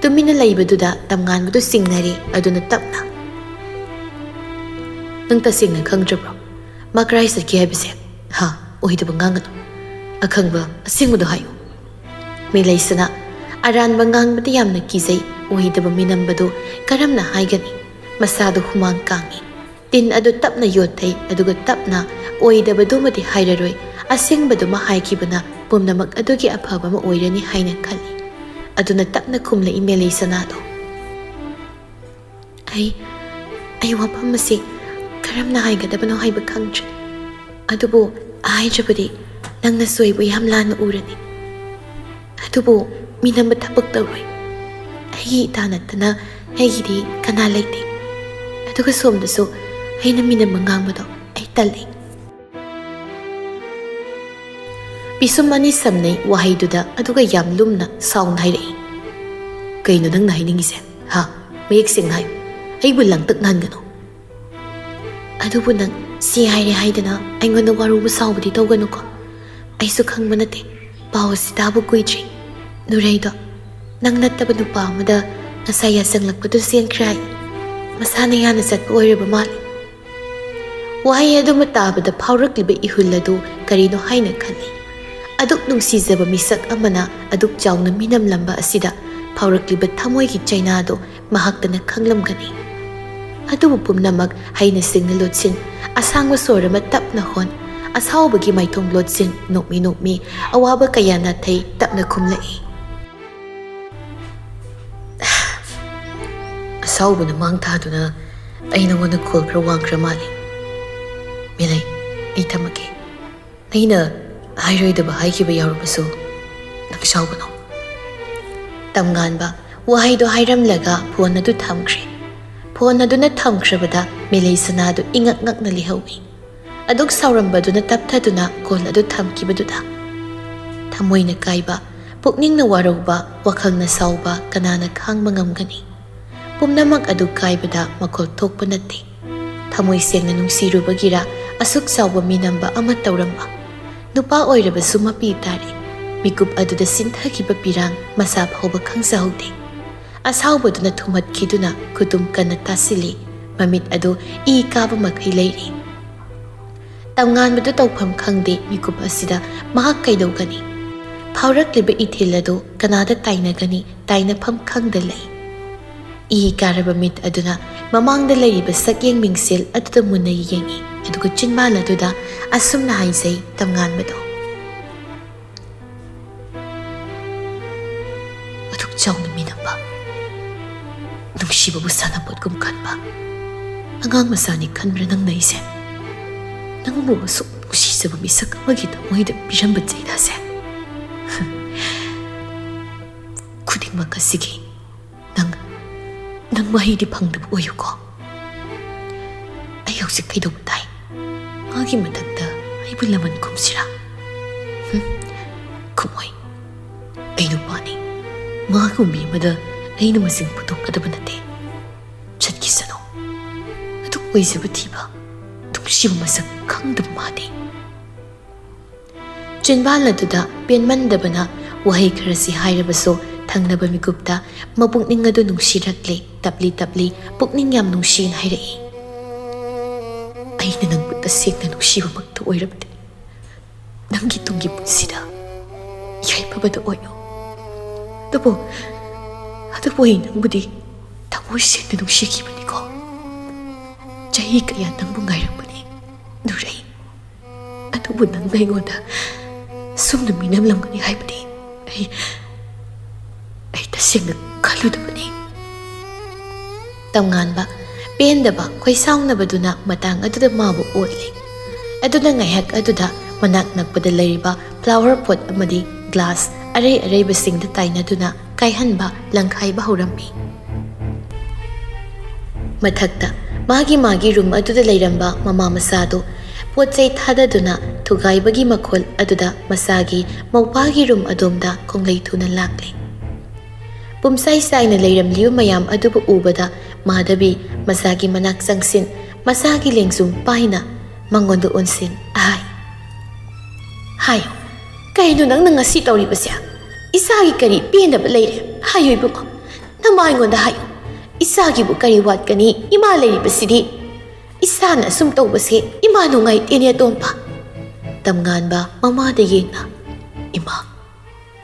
ꯇꯨꯃꯤꯟꯅ ꯂꯩꯕꯗꯨꯗ ꯇꯝꯉꯥꯟꯕꯗꯨ ꯆꯤꯡꯅꯔꯦ꯫ ꯑꯗꯨꯅ ꯇꯞꯅ, "ꯅꯪ ꯇꯁꯦꯡꯅ ꯈꯪꯗ꯭ꯔꯕ꯭ꯔꯣ ꯃꯥ ꯀꯔꯥꯏ ꯆꯠꯈꯤ ꯍꯥꯏꯕꯁꯦ? ꯍꯥ? ꯑꯣꯏꯗꯕ ꯉꯥꯡꯒꯅꯨ꯫ ꯑꯈꯪꯕ ꯑꯁꯦꯡꯕꯗꯣ ꯍꯥꯏꯌꯨ꯫" ꯃꯦꯂꯩꯁꯅ ꯑꯔꯥꯟꯕ ꯉꯥꯡꯕꯗꯤ ꯌꯥꯝꯅ ꯀꯤꯖꯩ꯫ ꯑꯣꯏꯗꯕ ꯃꯤꯅꯝꯕꯗꯨ ꯀꯔꯝꯅ ꯍꯥꯏꯒꯅꯤ? ꯃꯁꯥꯗꯨ ꯍꯨꯃꯥꯡ ꯀꯥꯡꯏ꯫ ꯇꯤꯟ ꯑꯗꯨ ꯇꯞꯅ ꯌꯣꯠꯊꯩ, ꯑꯗꯨꯒ ꯇꯞꯅ ꯑꯣꯏꯗꯕꯗꯨꯃꯗꯤ ꯍꯥꯏꯔꯔꯣꯏ, ꯑꯁꯦꯡꯕꯗꯨꯃ ꯍꯥꯏꯈꯤꯕꯅ ꯄꯨꯝꯅꯃꯛ ꯑꯗꯨꯒꯤ ꯑꯐꯕ ꯑꯃ ꯑꯣꯏꯔꯅꯤ ꯍꯥꯏꯅ ꯈꯜꯂꯤ꯫ ꯑꯗꯨꯅ ꯇꯞꯅ ꯈꯨꯝꯂꯛꯏ ꯃꯦꯂꯩꯁꯅꯥꯗꯣ꯫ "ꯑꯩ, ꯑꯩ ꯋꯥꯐꯝ ꯑꯁꯤ ꯀꯔꯝꯅ ꯍꯥꯏꯒꯗꯕꯅꯣ ꯍꯥꯏꯕ ꯈꯪꯗ꯭ꯔꯦ꯫ ꯑꯗꯨꯕꯨ ꯍꯥꯏꯗ꯭ꯔꯕꯗꯤ ꯅꯪꯅꯁꯨ ꯑꯩꯕꯨ ꯌꯥꯝ ꯂꯥꯟꯅ ꯎꯔꯅꯤ꯫ ꯑꯗꯨꯕꯨ ꯃꯤꯅꯝꯕ ꯊꯕꯛ ꯇꯧꯔꯣꯏ꯫ ꯑꯩꯒꯤ ꯏꯇꯥ ꯅꯠꯇꯅ ꯑꯩꯒꯤꯗꯤ ꯀꯅꯥ ꯂꯩꯇꯦ꯫ ꯑꯗꯨꯒ ꯁꯣꯝꯗꯁꯨ ꯑꯩꯅ ꯃꯤꯅꯝꯕ ꯉꯥꯡꯕꯗꯣ ꯑꯩ ꯇꯜꯂꯤ꯫ ꯄꯤꯁꯨꯝ ꯑꯅꯤ ꯁꯝꯅꯩ ꯋꯥꯍꯩꯗꯨꯗ, ꯑꯗꯨꯒ ꯌꯥꯝ ꯂꯨꯝꯅ ꯁꯥꯎꯅ ꯍꯥꯏꯔꯛꯏ꯫ "ꯀꯩꯅꯣ ꯅꯪꯅ ꯍꯥꯏꯅꯤꯡꯉꯤꯁꯦ? ꯍꯥ? ꯃꯌꯦꯛ ꯁꯦꯡꯅ ꯍꯥꯏꯌꯨ꯫ ꯑꯩꯕꯨ ꯂꯥꯡꯇꯛ ꯅꯥꯍꯟꯒꯅꯨ꯫" "ꯑꯗꯨꯕꯨ ꯅꯪ ꯁꯤ ꯍꯥꯏꯔꯦ ꯍꯥꯏꯗꯅ ꯑꯩꯉꯣꯟꯗ ꯋꯥꯔꯧꯕ ꯁꯥꯎꯕꯗꯤ ꯇꯧꯒꯅꯨꯀꯣ꯫ ꯑꯩꯁꯨ ꯈꯪꯕ ꯅꯠꯇꯦ, ꯄꯥꯎ ꯑꯁꯤ ꯇꯥꯕ ꯀꯨꯏꯗ꯭ꯔꯤ꯫ ꯅꯨꯔꯩꯗꯣ ꯅꯪ ꯅꯠꯇꯕ ꯅꯨꯄꯥ ꯑꯃꯗ ꯉꯁꯥꯏ ꯌꯥꯆꯪꯂꯛꯄꯗꯨ ꯆꯦꯟꯈ꯭ꯔꯦ ꯍꯥꯏ꯫ ꯃꯁꯥꯅ ꯌꯥꯅ ꯆꯠꯄ ꯑꯣꯏꯔꯕ ꯃꯥꯜꯂꯤ꯫" ꯋꯥꯍꯩ ꯑꯗꯨꯃ ꯇꯥꯕꯗ ꯐꯥꯎꯔꯛꯂꯤꯕ ꯏꯍꯨꯜ ꯑꯗꯨ ꯀꯔꯤꯅꯣ ꯍꯥꯏꯅ ꯈꯜꯂꯤ꯫ ꯑꯗꯨꯛ ꯅꯨꯡꯁꯤꯖꯕ ꯃꯤꯁꯛ ꯑꯃꯅ ꯑꯗꯨꯛ ꯆꯥꯎꯅ ꯃꯤꯅꯝꯂꯝꯕ ꯑꯁꯤꯗ ꯐꯥꯎꯔꯛꯂꯤꯕ ꯊꯃꯣꯏꯒꯤ ꯆꯩꯅꯥꯗꯨ ꯃꯍꯥꯛꯇꯅ ꯈꯪꯂꯝꯒꯅꯤ꯫ ꯑꯗꯨꯕꯨ ꯄꯨꯝꯅꯃꯛ ꯍꯩꯅ ꯁꯤꯡꯅ ꯂꯣꯠꯁꯤꯟ, ꯑꯁꯥꯡꯕ ꯁꯣꯔ ꯑꯃ ꯇꯞꯅ ꯍꯣꯟ, ꯑꯁꯥꯎꯕꯒꯤ ꯃꯥꯏꯊꯣꯡ ꯂꯣꯠꯁꯤꯟ, ꯅꯣꯛꯃꯤ ꯅꯣꯛꯃꯤ, ꯑꯋꯥꯕ ꯀꯌꯥ ꯅꯥꯊꯩ, ꯇꯞꯅ ꯈꯨꯝꯂꯛꯏ꯫ "ꯑꯁꯥꯎꯕꯅ ꯃꯥꯡ ꯊꯥꯗꯨꯅ ꯑꯩ ꯅꯉꯣꯟꯗ ꯈꯣꯜ ꯈꯔ ꯋꯥꯡꯈ꯭ꯔ ꯃꯥꯜꯂꯤ꯫ ꯃꯤꯂꯩ, ꯑꯩ ꯊꯝꯃꯒꯦ꯫ ꯑꯩꯅ ꯍꯥꯏꯔꯣꯏꯗꯕ ꯍꯥꯏꯈꯤꯕ ꯌꯥꯎꯔꯕꯁꯨ ꯅꯪ ꯁꯥꯎꯒꯅꯨ꯫" ꯇꯝꯉꯥꯟꯕ ꯋꯥꯍꯩꯗꯣ ꯍꯥꯏꯔꯝꯂꯒ ꯐꯣꯟ ꯑꯗꯨ ꯊꯝꯈ꯭ꯔꯦ꯫ ꯐꯣꯟ ꯑꯗꯨꯅ ꯊꯝꯈ꯭ꯔꯕꯗ ꯃꯤꯂꯩ ꯁꯅꯥꯗꯨ ꯏꯉꯛ ꯉꯛꯅ ꯂꯩꯍꯧꯏ꯫ ꯑꯗꯨꯛ ꯁꯥꯎꯔꯝꯕꯗꯨꯅ ꯇꯞꯊꯗꯨꯅ ꯀꯣꯜ ꯑꯗꯨ ꯊꯝꯈꯤꯕꯗꯨꯗ꯫ ꯊꯃꯣꯏꯅ ꯀꯥꯏꯕ, ꯄꯨꯛꯅꯤꯡꯅ ꯋꯥꯔꯧꯕ, ꯋꯥꯈꯜꯅ ꯁꯥꯎꯕ ꯀꯅꯥꯅ ꯈꯥꯡꯕ ꯉꯝꯒꯅꯤ? ꯄꯨꯝꯅꯃꯛ ꯑꯗꯨ ꯀꯥꯏꯕꯗ ꯃꯈꯣꯜ ꯊꯣꯛꯄ ꯅꯠꯇꯦ꯫ ꯊꯃꯣꯏ ꯁꯦꯡꯅ ꯅꯨꯡꯁꯤꯔꯨꯕꯒꯤꯔ ꯑꯁꯨꯛ ꯆꯥꯎꯕ ꯃꯤꯅꯝꯕ ꯑꯃ ꯇꯧꯔꯝꯕ? ꯅꯨꯄꯥ ꯑꯣꯏꯔꯕꯁꯨ ꯃꯄꯤ ꯇꯥꯔꯦ꯫ ꯃꯤꯀꯨꯞ ꯑꯗꯨꯗ ꯁꯤꯟꯊꯈꯤꯕ ꯄꯤꯔꯥꯡ ꯃꯁꯥ ꯐꯥꯎꯕ ꯈꯪꯖꯍꯧꯗꯦ꯫ ꯑꯁꯥꯎꯕꯗꯨꯅ ꯊꯨꯝꯍꯠꯈꯤꯗꯨꯅ ꯈꯨꯇꯨꯝ ꯀꯟꯅ ꯇꯥꯁꯤꯜꯂꯤ꯫ ꯃꯃꯤꯠ ꯑꯗꯨ ꯏ ꯀꯥꯕ ꯃꯈꯩ ꯂꯩꯔꯤ꯫ ꯇꯝꯉꯥꯟꯕꯗꯨ ꯇꯧꯐꯝ ꯈꯪꯗꯦ꯫ ꯃꯤꯀꯨꯞ ꯑꯁꯤꯗ ꯃꯍꯥꯛ ꯀꯩꯗꯧꯒꯅꯤ? ꯐꯥꯎꯔꯛꯂꯤꯕ ꯏꯊꯤꯜ ꯑꯗꯨ ꯀꯅꯥꯗ ꯇꯥꯏꯅꯒꯅꯤ? ꯇꯥꯏꯅꯐꯝ ꯈꯪꯗ ꯂꯩ꯫ ꯏ ꯀꯥꯔꯕ ꯃꯤꯠ ꯑꯗꯨꯅ ꯃꯃꯥꯡꯗ ꯂꯩꯔꯤꯕ ꯁꯛꯌꯦꯡ ꯃꯤꯡꯁꯦꯜ ꯑꯗꯨꯗ ꯃꯨꯟꯅ ꯌꯦꯡꯏ, ꯑꯗꯨꯒ ꯆꯤꯟꯕꯥꯜ ꯑꯗꯨꯗ ꯑꯁꯨꯝꯅ ꯍꯥꯏꯖꯩ ꯇꯝꯉꯥꯟꯕꯗꯣ꯫ ꯑꯗꯨꯛ ꯆꯥꯎꯅ ꯃꯤꯅꯝꯕ, ꯅꯨꯡꯁꯤꯕꯕꯨ ꯁꯥꯟꯅꯄꯣꯠꯀꯨꯝ ꯈꯟꯕ ꯑꯉꯥꯡ ꯃꯆꯥꯅꯤ ꯈꯟꯕ꯭ꯔꯥ ꯅꯪꯅ ꯑꯩꯁꯦ? ꯅꯪꯕꯨ ꯑꯁꯨꯛ ꯅꯨꯡꯁꯤꯖꯕ ꯃꯤꯁꯛ ꯑꯃꯒꯤ ꯊꯃꯣꯏꯗ ꯄꯤꯔꯝꯕ ꯆꯩꯅꯥꯁꯦ? ꯃꯈꯛꯁꯤꯒꯤ ꯅꯪ, ꯅꯪ ꯃꯍꯩꯗꯤ ꯐꯪꯗꯕ ꯑꯣꯏꯌꯨꯀꯣ꯫ ꯑꯩ ꯍꯧꯖꯤꯛ ꯀꯩꯗꯧꯕ ꯇꯥꯏ? ꯃꯥꯒꯤ ꯃꯊꯛꯇ ꯑꯩꯕꯨ ꯂꯃꯟ ꯈꯨꯝꯁꯤꯔꯥ? ꯍꯨꯝ, ꯈꯨꯝꯃꯣꯏ꯫ ꯑꯩ ꯅꯨꯄꯥꯅꯤ꯫ ꯃꯥꯒꯨꯝꯕꯤ ꯑꯃꯗ ꯑꯩꯅ ꯃꯁꯤꯡ ꯄꯨꯊꯣꯛꯀꯗꯕ ꯅꯠꯇꯦ꯫ ꯆꯠꯈꯤꯁꯅꯨ꯫ ꯑꯗꯨ ꯑꯣꯏꯖꯕ ꯊꯤꯕ, ꯅꯨꯡꯁꯤꯕ ꯃꯁꯛ ꯈꯪꯗꯕ ꯃꯥꯗꯤ꯫ ꯆꯤꯟꯕꯥꯜ ꯑꯗꯨꯗ ꯄꯦꯟꯃꯟꯗꯕꯅ ꯋꯥꯍꯩ ꯈꯔꯁꯤ ꯍꯥꯏꯔꯕꯁꯨ, ꯊꯪꯅꯕ ꯃꯤꯀꯨꯞꯇ ꯃꯄꯨꯛꯅꯤꯡ ꯑꯗꯨ ꯅꯨꯡꯁꯤꯔꯛꯂꯦ꯫ ꯇꯞꯂꯤ ꯇꯞꯂꯤ ꯄꯨꯛꯅꯤꯡ ꯌꯥꯝ ꯅꯨꯡꯁꯤꯅ ꯍꯥꯏꯔꯛꯏ, "ꯑꯩꯅ ꯅꯪꯕꯨ ꯇꯁꯦꯡꯅ ꯅꯨꯡꯁꯤꯕꯃꯛꯇ ꯑꯣꯏꯔꯕꯗꯤ ꯅꯪꯒꯤ ꯇꯨꯡꯒꯤ ꯄꯨꯟꯁꯤꯗ ꯌꯥꯏꯐꯕꯗ ꯑꯣꯏꯌꯨ꯫ ꯑꯗꯨꯕꯨ, ꯑꯗꯨꯕꯨ ꯑꯩ ꯅꯪꯕꯨꯗꯤ ꯊꯃꯣꯏ ꯁꯦꯡꯅ ꯅꯨꯡꯁꯤꯈꯤꯕꯅꯤꯀꯣ꯫ ꯆꯍꯤ ꯀꯌꯥ ꯅꯪꯕꯨ ꯉꯥꯏꯔꯝꯕꯅꯤ ꯅꯨꯔꯩ꯫ ꯑꯗꯨꯕꯨ ꯅꯪꯅ ꯑꯩꯉꯣꯟꯗ ꯁꯨꯝꯅ ꯃꯤꯅꯝꯂꯝꯒꯅꯤ ꯍꯥꯏꯕꯗꯤ ꯑꯩ, ꯑꯩ ꯇꯁꯦꯡꯅ ꯈꯜꯂꯨꯗꯕꯅꯤ꯫" ꯇꯝꯉꯥꯟꯕ ꯄꯦꯟꯗꯕ ꯈꯣꯏꯁꯥꯎꯅꯕꯗꯨꯅ ꯃꯇꯥꯡ ꯑꯗꯨꯗ ꯃꯥꯕꯨ ꯑꯣꯠꯂꯦ꯫ ꯑꯗꯨꯅ ꯉꯥꯏꯍꯥꯛ ꯑꯗꯨꯗ ꯃꯅꯥꯛ ꯅꯛꯄꯗ ꯂꯩꯔꯤꯕ flower pot ꯑꯃꯗꯤ glass ꯑꯔꯩ ꯑꯔꯩꯕꯁꯤꯡꯗ ꯇꯥꯏꯅꯗꯨꯅ ꯀꯥꯏꯍꯟꯕ, ꯂꯪꯈꯥꯏꯕ ꯍꯧꯔꯝꯃꯤ꯫ ꯃꯊꯛꯇ ꯃꯥꯒꯤ ꯃꯥꯒꯤ room ꯑꯗꯨꯗ ꯂꯩꯔꯝꯕ ꯃꯃꯥ ꯃꯆꯥꯗꯨ ꯄꯣꯠ ꯆꯩ ꯊꯥꯗꯗꯨꯅ ꯊꯨꯒꯥꯏꯕꯒꯤ ꯃꯈꯣꯜ ꯑꯗꯨꯗ ꯃꯆꯥꯒꯤ ꯃꯧꯄꯥꯒꯤ room ꯑꯗꯣꯝꯗ ꯈꯣꯡꯂꯩ ꯊꯨꯅ ꯂꯥꯛꯂꯦ꯫ ꯄꯨꯝꯁꯥꯏ ꯁꯥꯏꯅ ꯂꯩꯔꯝꯂꯤꯕ ꯃꯌꯥꯝ ꯑꯗꯨꯕꯨ ꯎꯕꯗ ꯃꯥꯙꯕꯤ ꯃꯆꯥꯒꯤ ꯃꯅꯥꯛ ꯆꯪꯁꯤꯟ, ꯃꯆꯥꯒꯤ ꯂꯦꯡꯖꯨꯝ ꯄꯥꯏꯅ ꯃꯉꯣꯟꯗ ꯑꯣꯟꯁꯤꯟ ꯍꯥꯏ, "ꯍꯥꯏꯌꯨ, ꯀꯩꯅꯣ ꯅꯪꯅ ꯉꯁꯤ ꯇꯧꯔꯤꯕꯁꯦ? ꯏꯆꯥꯒꯤ ꯀꯔꯤ ꯄꯦꯟꯗꯕ ꯂꯩꯔꯦ? ꯍꯥꯏꯌꯨ ꯏꯕꯨꯡꯉꯣ, ꯅꯃꯥ ꯑꯩꯉꯣꯟꯗ ꯍꯥꯏꯌꯨ꯫ ꯏꯆꯥꯒꯤꯕꯨ ꯀꯔꯤ ꯋꯥꯠꯀꯅꯤ? ꯏꯃꯥ ꯂꯩꯔꯤꯕꯁꯤꯗꯤ꯫ ꯏꯆꯥꯅ ꯑꯁꯨꯝ ꯇꯧꯕꯁꯦ ꯏꯃꯥ ꯅꯨꯡꯉꯥꯏꯇꯦꯅꯦ ꯑꯇꯣꯝꯕ꯫" ꯇꯝꯉꯥꯟꯕ ꯃꯃꯥꯗ ꯌꯦꯡꯅ, "ꯏꯃꯥ,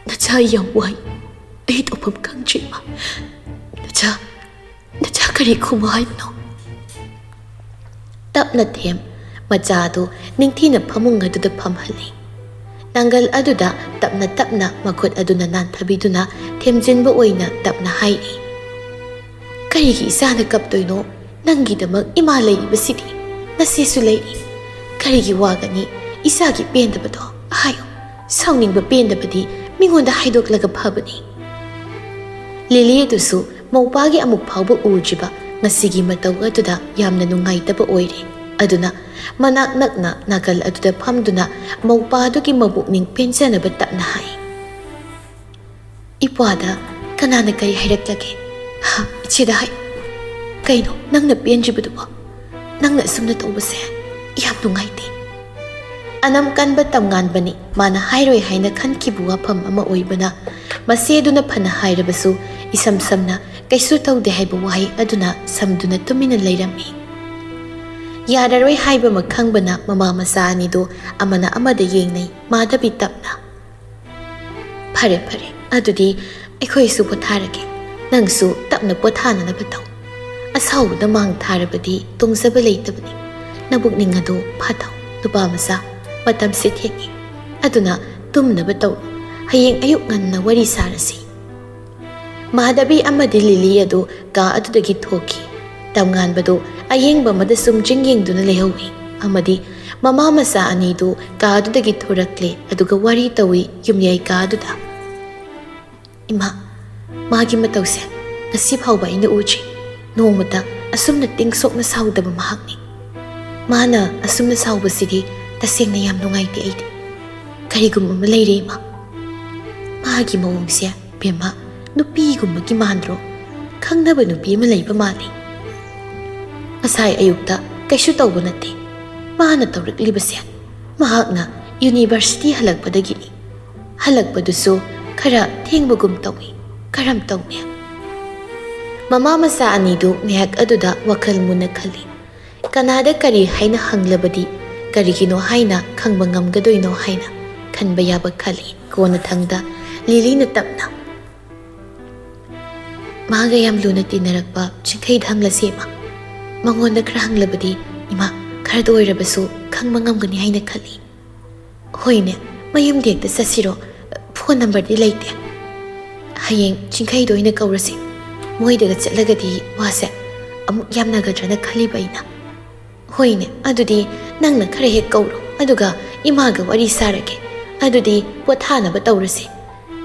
ꯅꯆꯥ, ꯑꯩ ꯌꯥꯝ ꯋꯥꯏ꯫ ꯑꯩ ꯇꯧꯐꯝ ꯈꯪꯗ꯭ꯔꯦ, ꯏꯃꯥ꯫ ꯅꯆꯥ, ꯅꯆꯥ ꯀꯔꯤ ꯈꯨꯝꯃꯨ ꯍꯥꯏꯕꯅꯣ?" ꯇꯞꯅ ꯊꯦꯝ, ꯃꯆꯥꯗꯨ ꯅꯤꯡꯊꯤꯅ ꯐꯃꯨꯡ ꯑꯗꯨꯗ ꯐꯝꯍꯜꯂꯤ꯫ ꯅꯪꯒꯜ ꯑꯗꯨꯗ ꯇꯞꯅ ꯇꯞꯅ ꯃꯈꯨꯠ ꯑꯗꯨꯅ ꯅꯥꯟꯊꯕꯤꯗꯨꯅ ꯊꯦꯝꯖꯤꯟꯕ ꯑꯣꯏꯅ ꯇꯞꯅ ꯍꯥꯏꯔꯤ, "ꯀꯔꯤꯒꯤ ꯏꯆꯥꯅ ꯀꯞꯇꯣꯏꯅꯣ? ꯅꯪꯒꯤꯗꯃꯛ ꯏꯃꯥ ꯂꯩꯔꯤꯕꯁꯤꯗꯤ꯫ ꯅꯆꯦꯁꯨ ꯂꯩꯔꯤ꯫ ꯀꯔꯤꯒꯤ ꯋꯥꯒꯅꯤ? ꯏꯆꯥꯒꯤ ꯄꯦꯟꯗꯕꯗꯣ ꯍꯥꯏꯌꯨ꯫ ꯁꯥꯎꯅꯤꯡꯕ ꯄꯦꯟꯗꯕꯗꯤ ꯃꯤꯉꯣꯟꯗ ꯍꯥꯏꯗꯣꯛꯂꯒ ꯐꯕꯅꯤ꯫" ꯂꯤꯂꯤ ꯑꯗꯨꯁꯨ ꯃꯧꯄꯥꯒꯤ ꯑꯃꯨꯛ ꯐꯥꯎꯕ ꯎꯗ꯭ꯔꯤꯕ ꯉꯁꯤꯒꯤ ꯃꯇꯧ ꯑꯗꯨꯗ ꯌꯥꯝꯅ ꯅꯨꯡꯉꯥꯏꯇꯕ ꯑꯣꯏꯔꯦ꯫ ꯑꯗꯨꯅ ꯃꯅꯥꯛ ꯅꯛꯅ ꯅꯥꯀꯜ ꯑꯗꯨꯗ ꯐꯝꯗꯨꯅ ꯃꯧꯄꯥ ꯑꯗꯨꯒꯤ ꯃꯕꯨꯛꯅꯤꯡ ꯄꯦꯟꯖꯅꯕ ꯇꯞꯅ ꯍꯥꯏ, "ꯏꯄ꯭ꯋꯥꯗ ꯀꯅꯥꯅ ꯀꯔꯤ ꯍꯥꯏꯔꯛꯂꯒꯦ? ꯍꯥ, ꯏꯆꯦꯗ ꯍꯥꯏ꯫ ꯀꯩꯅꯣ ꯅꯪꯅ ꯄꯦꯟꯗ꯭ꯔꯤꯕꯗꯨꯕꯣ? ꯅꯪꯅ ꯑꯁꯨꯝꯅ ꯇꯧꯕꯁꯦ ꯌꯥꯝ ꯅꯨꯡꯉꯥꯏꯇꯦ꯫" ꯑꯅꯝ ꯀꯟꯕ ꯇꯝꯉꯥꯟꯕꯅꯤ꯫ ꯃꯥꯅ ꯍꯥꯏꯔꯣꯏ ꯍꯥꯏꯅ ꯈꯟꯈꯤꯕ ꯋꯥꯐꯝ ꯑꯃ ꯑꯣꯏꯕꯅ, ꯃꯆꯦꯗꯨꯅ ꯐꯅ ꯍꯥꯏꯔꯕꯁꯨ ꯏꯁꯝ ꯁꯝꯅ ꯀꯩꯁꯨ ꯇꯧꯗꯦ ꯍꯥꯏꯕ ꯋꯥꯍꯩ ꯑꯗꯨꯅ ꯁꯝꯗꯨꯅ ꯇꯨꯃꯤꯟꯅ ꯂꯩꯔꯝꯃꯤ꯫ ꯌꯥꯔꯔꯣꯏ ꯍꯥꯏꯕ ꯑꯃ ꯈꯪꯕꯅ ꯃꯃꯥ ꯃꯆꯥ ꯑꯅꯤꯗꯨ ꯑꯃꯅ ꯑꯃꯗ ꯌꯦꯡꯅꯩ꯫ ꯃꯥꯙꯕꯤ ꯇꯞꯅ, "ꯐꯔꯦ, ꯐꯔꯦ, ꯑꯗꯨꯗꯤ ꯑꯩꯈꯣꯏꯁꯨ ꯄꯣꯊꯥꯔꯒꯦ꯫ ꯅꯪꯁꯨ ꯇꯞꯅ ꯄꯣꯊꯥꯅꯅꯕ ꯇꯧ꯫ ꯑꯁꯥꯎꯕꯗ ꯃꯥꯡ ꯊꯥꯔꯕꯗꯤ ꯇꯣꯡꯖꯕ ꯂꯩꯇꯕꯅꯤ꯫ ꯅꯕꯨꯛꯅꯤꯡ ꯑꯗꯨ ꯐꯥꯊꯧ, ꯅꯨꯄꯥ ꯃꯆꯥ꯫ ꯃꯇꯝꯁꯦ ꯊꯦꯡꯉꯦ꯫ ꯑꯗꯨꯅ ꯇꯨꯝꯅꯕ ꯇꯧꯔꯣ꯫ ꯍꯌꯦꯡ ꯑꯌꯨꯛ ꯉꯟꯅ ꯋꯥꯔꯤ ꯁꯥꯔꯁꯤ꯫" ꯃꯥꯙꯕꯤ ꯑꯃꯗꯤ ꯂꯤꯂꯤ ꯑꯗꯨ ꯀꯥ ꯑꯗꯨꯗꯒꯤ ꯊꯣꯛꯈꯤ꯫ ꯇꯝꯉꯥꯟꯕꯗꯨ ꯑꯌꯦꯡꯕ ꯑꯃꯗ ꯁꯨꯝ ꯆꯤꯡ ꯌꯦꯡꯗꯨꯅ ꯂꯩꯍꯧꯏ ꯑꯃꯗꯤ ꯃꯃꯥ ꯃꯆꯥ ꯑꯅꯤꯗꯨ ꯀꯥ ꯑꯗꯨꯗꯒꯤ ꯊꯣꯔꯛꯂꯦ, ꯑꯗꯨꯒ ꯋꯥꯔꯤ ꯇꯧꯏ ꯌꯨꯝꯌꯥꯏ ꯀꯥ ꯑꯗꯨꯗ꯫ "ꯏꯃꯥ, ꯃꯥꯒꯤ ꯃꯇꯧꯁꯦ ꯉꯁꯤ ꯐꯥꯎꯕ ꯑꯩꯅ ꯎꯗ꯭ꯔꯤ꯫ ꯅꯣꯡꯃꯇ ꯑꯁꯨꯝꯅ ꯇꯤꯡꯁꯣꯛꯅ ꯁꯥꯎꯗꯕ ꯃꯍꯥꯛꯅꯤ꯫ ꯃꯥꯅ ꯑꯁꯨꯝꯅ ꯁꯥꯎꯕꯁꯤꯗꯤ ꯇꯁꯦꯡꯅ ꯌꯥꯝ ꯅꯨꯡꯉꯥꯏꯇꯦ ꯑꯩꯗꯤ꯫ ꯀꯔꯤꯒꯨꯝꯕ ꯑꯃ ꯂꯩꯔꯦ, ꯏꯃꯥ꯫ ꯃꯥꯒꯤ ꯃꯑꯣꯡꯁꯦ, ꯕꯦꯝꯃ, ꯅꯨꯄꯤꯒꯨꯝꯕꯒꯤ ꯃꯥꯟꯗ꯭ꯔꯣ? ꯈꯪꯅꯕ ꯅꯨꯄꯤ ꯑꯃ ꯂꯩꯕ ꯃꯥꯜꯂꯤ꯫ ꯉꯁꯥꯏ ꯑꯌꯨꯛꯇ ꯀꯩꯁꯨ ꯇꯧꯕ ꯅꯠꯇꯦ꯫ ꯃꯥꯅ ꯇꯧꯔꯛꯂꯤꯕꯁꯦ, ꯃꯍꯥꯛꯅ ꯌꯨꯅꯤꯚꯔꯁꯤꯇꯤ ꯍꯜꯂꯛꯄꯗꯒꯤꯅꯤ꯫ ꯍꯜꯂꯛꯄꯗꯨꯁꯨ ꯈꯔ ꯊꯦꯡꯕꯒꯨꯝ ꯇꯧꯏ꯫ ꯀꯔꯝ ꯇꯧꯅꯤ?" ꯃꯃꯥ ꯃꯆꯥ ꯑꯅꯤꯗꯨ ꯉꯥꯏꯍꯥꯛ ꯑꯗꯨꯗ ꯋꯥꯈꯜ ꯃꯨꯟꯅ ꯈꯜꯂꯤ꯫ ꯀꯅꯥꯗ ꯀꯔꯤ ꯍꯥꯏꯅ ꯍꯪꯂꯕꯗꯤ ꯀꯔꯤꯒꯤꯅꯣ ꯍꯥꯏꯅ ꯈꯪꯕ ꯉꯝꯒꯗꯣꯏꯅꯣ ꯍꯥꯏꯅ ꯈꯟꯕ ꯌꯥꯕ ꯈꯜꯂꯤ꯫ ꯀꯣꯟꯅꯊꯪꯗ ꯂꯤꯂꯤꯅ ꯇꯞꯅ, "ꯃꯥꯒ ꯌꯥꯝ ꯂꯨꯅ ꯇꯤꯟꯅꯔꯛꯄ ꯆꯤꯡꯈꯩꯗ ꯍꯪꯂꯁꯤ, ꯏꯃꯥ꯫ ꯃꯉꯣꯟꯗ ꯈꯔ ꯍꯪꯂꯕꯗꯤ, ꯏꯃꯥ, ꯈꯔꯗ ꯑꯣꯏꯔꯕꯁꯨ ꯈꯪꯕ ꯉꯝꯒꯅꯤ ꯍꯥꯏꯅ ꯈꯜꯂꯤ꯫" "ꯍꯣꯏꯅꯦ, ꯃꯌꯨꯝꯗ ꯍꯦꯛꯇ ꯆꯠꯁꯤꯔꯣ? ꯐꯣꯟ ꯅꯝꯕꯔꯗꯤ ꯂꯩꯇꯦ꯫ ꯍꯌꯦꯡ ꯆꯤꯡꯈꯩꯗ ꯑꯣꯏꯅ ꯀꯧꯔꯁꯤ꯫ ꯃꯣꯏꯗꯒ ꯆꯠꯂꯒꯗꯤ ꯋꯥꯁꯦ ꯑꯃꯨꯛ ꯌꯥꯝꯅꯒꯗ꯭ꯔꯅ ꯈꯜꯂꯤꯕ ꯑꯩꯅ꯫" "ꯍꯣꯏꯅꯦ, ꯑꯗꯨꯗꯤ ꯅꯪꯅ ꯈꯔ ꯍꯦꯛ ꯀꯧꯔꯣ, ꯑꯗꯨꯒ ꯏꯃꯥꯒ ꯋꯥꯔꯤ ꯁꯥꯔꯒꯦ꯫ ꯑꯗꯨꯗꯤ ꯄꯣꯊꯥꯅꯕ ꯇꯧꯔꯁꯤ꯫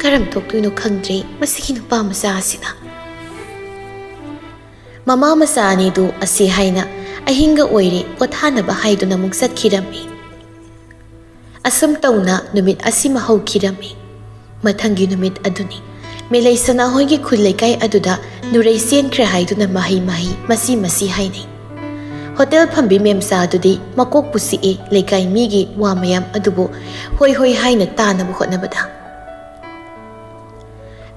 ꯀꯔꯝ ꯊꯣꯛꯇꯣꯏꯅꯣ ꯈꯪꯗ꯭ꯔꯦ ꯃꯁꯤꯒꯤ ꯅꯨꯄꯥ ꯃꯆꯥ ꯑꯁꯤꯅ꯫ ꯃꯃꯥ ꯃꯆꯥ ꯑꯅꯤꯗꯨ ꯑꯁꯤ ꯍꯥꯏꯅ ꯑꯍꯤꯡꯒ ꯑꯣꯏꯔꯦ ꯄꯣꯊꯥꯅꯕ ꯍꯥꯏꯗꯨꯅ ꯑꯃꯨꯛ ꯆꯠꯈꯤꯔꯝꯃꯤ꯫ ꯑꯁꯨꯝ ꯇꯧꯅ ꯅꯨꯃꯤꯠ ꯑꯁꯤꯃ ꯍꯧꯈꯤꯔꯝꯃꯤ꯫ ꯃꯊꯪꯒꯤ ꯅꯨꯃꯤꯠ ꯑꯗꯨꯅꯤ꯫ ꯃꯦꯂꯩ ꯁꯅꯥꯍꯣꯏꯒꯤ ꯈꯨꯜ ꯂꯩꯀꯥꯏ ꯑꯗꯨꯗ ꯅꯨꯔꯩ ꯆꯦꯟꯈ꯭ꯔꯦ ꯍꯥꯏꯗꯨꯅ ꯃꯍꯩ ꯃꯍꯩ ꯃꯁꯤ ꯃꯁꯤ ꯍꯥꯏꯅꯩ꯫ ꯍꯣꯇꯦꯜ ꯐꯝꯕꯤ ꯃꯦꯝꯆꯥ ꯑꯗꯨꯗꯤ ꯃꯀꯣꯛꯄꯨ ꯆꯤꯛꯑꯦ ꯂꯩꯀꯥꯏ ꯃꯤꯒꯤ ꯋꯥ ꯃꯌꯥꯝ ꯑꯗꯨꯕꯨ ꯍꯣꯏ ꯍꯣꯏ ꯍꯥꯏꯅ ꯇꯥꯅꯕ ꯍꯣꯠꯅꯕꯗ꯫